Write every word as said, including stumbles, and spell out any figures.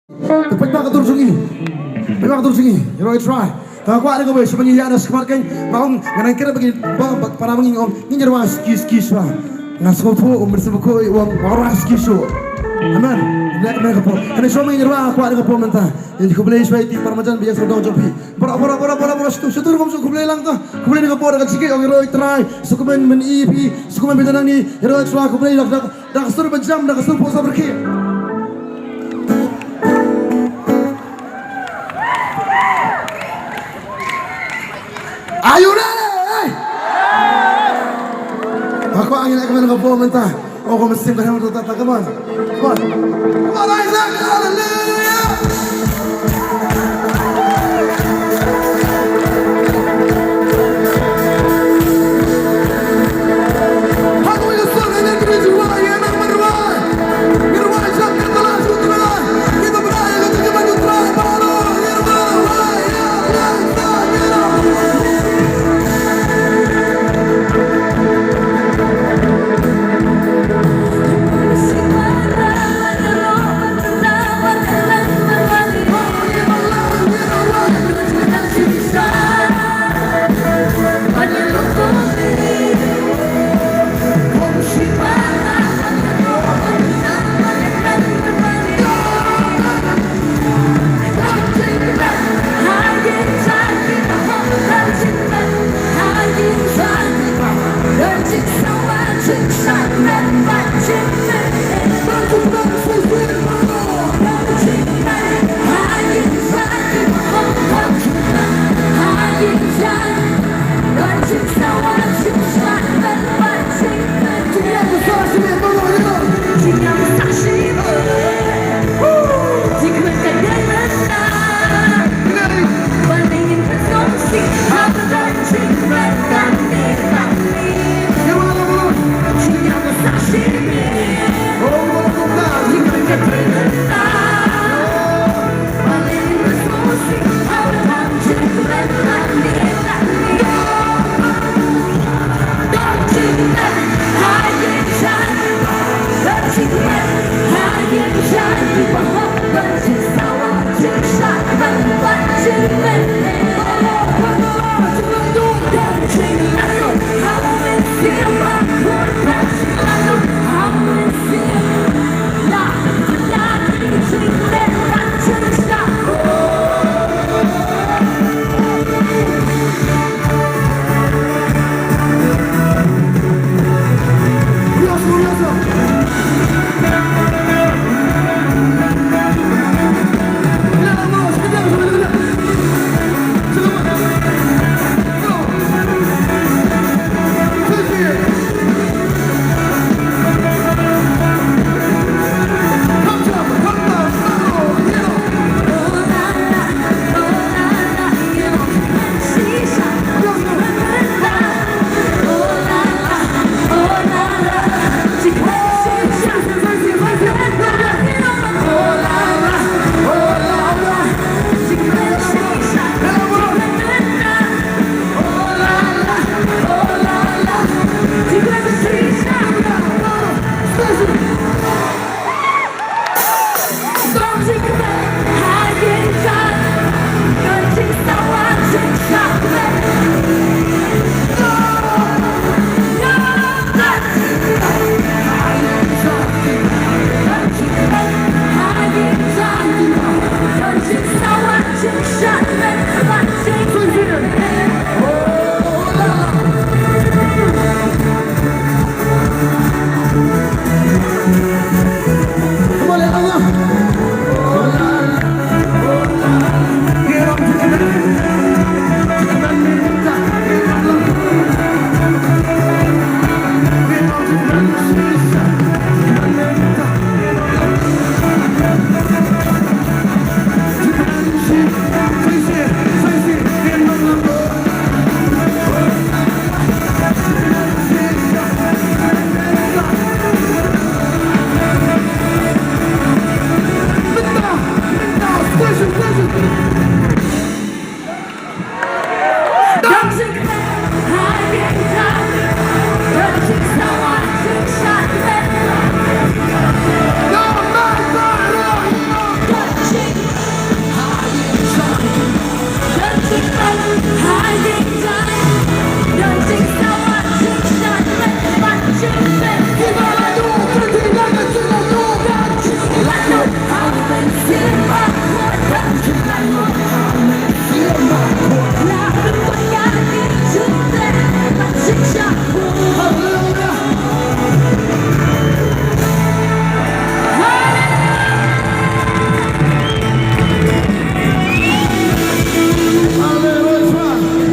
Te peit ba ka dur jong ngi. Peit ba ka dur jong ngi. Ïaroh ïa U Trai. Te nga kwah ïa kaba shu ban ïa na skhmat kein. Ba ong nga nang kren ba ngi ba ba para ba ngi ong ngi ïaroh ski ski shuwa. Nga sngewthuh u Mynsiem Bakhuid u ong ïaroh ski shuwa. Amen. Ïa kane ka por. Kane shuwa ba ngi ïaroh kwah ïa ka por mynta. Ïa khublei shuwa ïa i Parmajan ba ïa sngewdon jong phi. Bora bora bora bora bora shuwa shuwa rukom shuwa khublei lang to. Khublei na ka por da ka jingkit ong ïaroh ïa U Trai. Sngewkmen ïa phi. Sngewkmen ba ïa nang ni ïaroh ïa U Trai khublei lang. Da ka sur ba jam, da ka sur phuh sa berkhie. Are you ready? Hey! Aku angin aku nak perform entah. Oh, kau mesti berhenti tak tak come on. Come on. Come on, Isaac. Hallelujah.